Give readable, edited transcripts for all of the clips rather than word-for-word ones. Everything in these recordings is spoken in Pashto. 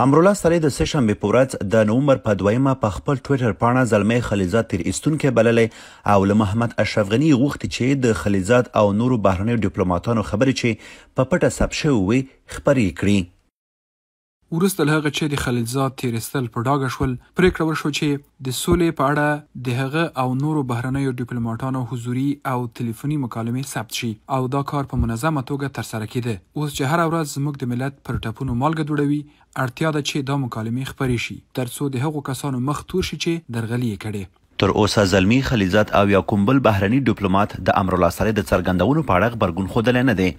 امرالله صالح د سه شنبې په ورځ د نومبر په دویمه په خپل ټویټر پاڼه زلمی خلیلزاد تیر ایستونکی بللی او له محمد اشرف غني یې غوښتي چې د خلیلزاد او نورو بهرنیو ډیپلوماتانو خبرې چې په پټه ثبت شوې وې، خپرې کړي. وروسته له هغه چې د خلیلزاد تېر ایستل په ډاګه شول، پرېکړه وشوه چې د سولې په اړه د هغه او نورو بهرنیو ډیپلوماټانو حضوري او تیلیفوني مکالمې ثبت شي او دا کار په منظمه توګه ترسره کېده. اوس چې هره ورځ زموږ د ملت پر ټپونو مالګه دوړوي، اړتیا ده چې دا مکالمې خپرې شي، ترڅو د هغو کسانو مخ تور شي چې درغلي یې کړې. تر اوسه زلمي خلیلزاد او یا کوم بل بهرني ډیپلومات د امرالله صالح د څرګندونو په اړه غبرګون ښودلی نه دی.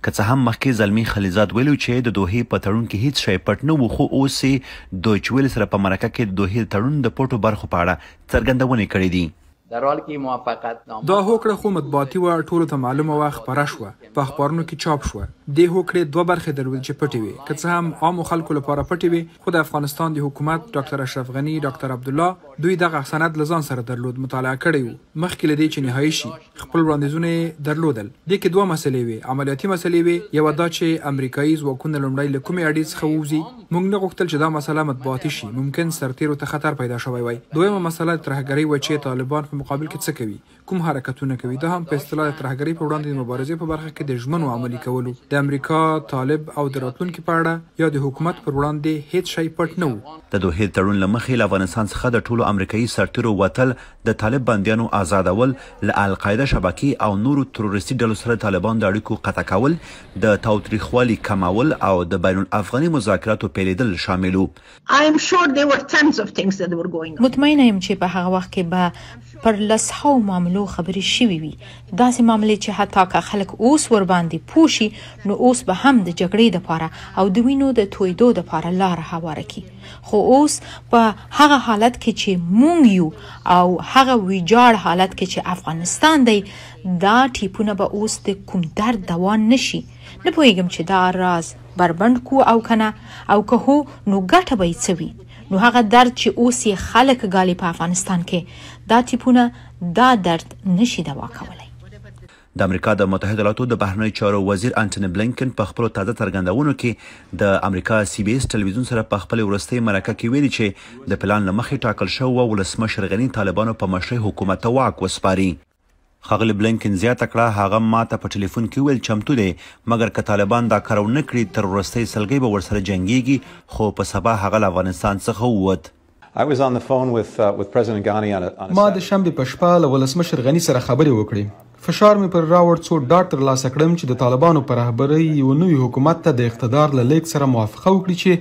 که څه هم مخکې زلمي خلیلزاد ویلي و چې د دوحې په تړون کې هیڅ شی پټ نه وو، خو اوس یې دویچ ویل سره په مرکه کې د دوحې د تړون د پټو برخو په اړه څرګندونې کړې دي. دا هوکړه خو مطبوعاتي وه، ټولو ته معلومه وه، خپره شوه، په اخبارونو کې چاپ شوه. دې هوکړې دوه برخې درلودې چې پټې وې، که څه هم عامو خلکو لپاره پټې وې، خو د افغانستان د حکومت، ډاکتر اشرف غني، ډاکتر عبدالله، دوی دغه سند له ځان سره درلود، مطالعه کړی و، مخکې له دې چې نهايي شي، خپل وړاندیزونه یې درلودل. دې کې دوه مسئلې وې، عملیاتي مسئلې وې، یوه دا چې امریکايي ځواکونه لومړی له کومې اډې څخه ووځي، موږ نه غوښتل چې دا مسئله مطبوعاتي شي، ممکن سرتېرو ته خطر پیدا شوی وای. دویمه مسئله د ترهګرۍ وه چې طالبان په مقابل کې څه کوي، کوم حرکتونه کوي، دا هم په اصطلاح د ترهګرۍ په وړاندې د مبارزې په برخه کې د ژمنو عملي کول و. د امریکا، طالب او د راتلونکي په اړه یا د حکومت پر وړاندې هېڅ شی پټ نه و. د دوحې د تړون له مخې له افغانستان څخه د ټولو امریکايي سرتېرو وتل، د طالب بندیانو ازادول، له القاعده شبکې او نورو تروریستي ډلو سره د طالبانو د اړیکو قطع کول، د تاوتریخوالي کمول او د بین الافغاني مذاکراتو پیلېدل شامل وو. مطمئنه یم چې په هغه وخت کې به پر لسهاو معاملو خبرې شوې وي، داسې معاملې چې حتی که خلک اوس ورباندې پوه شي نو اوس به هم د جګړې دپاره او د وینو د تویدو دپاره لاره هواره کړي، خو اوس په هغه حالت کې چې مونږ یو او هغه ویجاړ حالت کې چې افغانستان دی، دا ټیپونه به اوس د کوم درد دوا نه شي. نه پوهیږم چې دا راز بربنډ کو او کنه، او که هو نو ګټه به یې څه وي؟ نو هغه درد چې اوس یې خلک ګالي په افغانستان کې، دا ټیپونه دا درد نشي دوا کولی. د امریکا د متحده ایالاتو د بهرنیو چارو وزیر انټوني بلینکن په خپلو تازه څرګندونو کې د امریکا سي بي اس ټلویزیون سره په خپلې وروستۍ مرکه کې ویلي چې د پلان له مخې ټاکل شوې وه ولسمشر غني طالبانو په مشرۍ حکومت ته واک وسپاري. ښاغلي بلینکن زیاته کړه، هغه ما ته په ټلیفون کې وویل چمتو دی، مګر که طالبان دا کار ونه کړي تر وروستۍ سلګۍ به ورسره جنګیږي، خو په سبا هغه له افغانستان څخه ووت. ما د شنبې په شپه له ولسمشر غني سره خبرې وکړې. فشار مې پر راوړ څو ډاډ ترلاسه کړم چې د طالبانو په رهبرۍ یو نوي حکومت ته د اقتدار له لېږد سره موافقه وکړي چې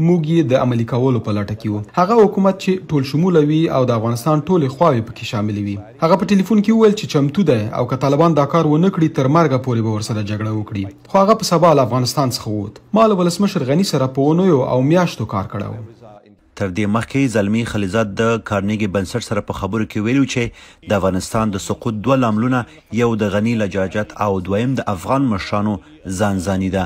موږ یې د عملي کولو په لټه کې وو. هغه حکومت چې ټول شموله وي او د افغانستان ټولې خواوې پکې شاملې وي. هغه په ټلیفون کې وویل چې چمتو دی او که طالبان دا کار ونه کړي تر مرګه پورې به ورسره جګړه وکړي. خو هغه په سبا له افغانستان څخه ووت. ما له ولسمشر غني سره په اونیو او میاشتو کار کړی و. تر دې مخکې زلمي خلیلزاد د کارنیګي بنسټ سره په خبرو کې ویلي چې د افغانستان د سقوط دوه لاملونه یو د غني لجاجت او دویم د افغان مشرانو ځانځاني ده.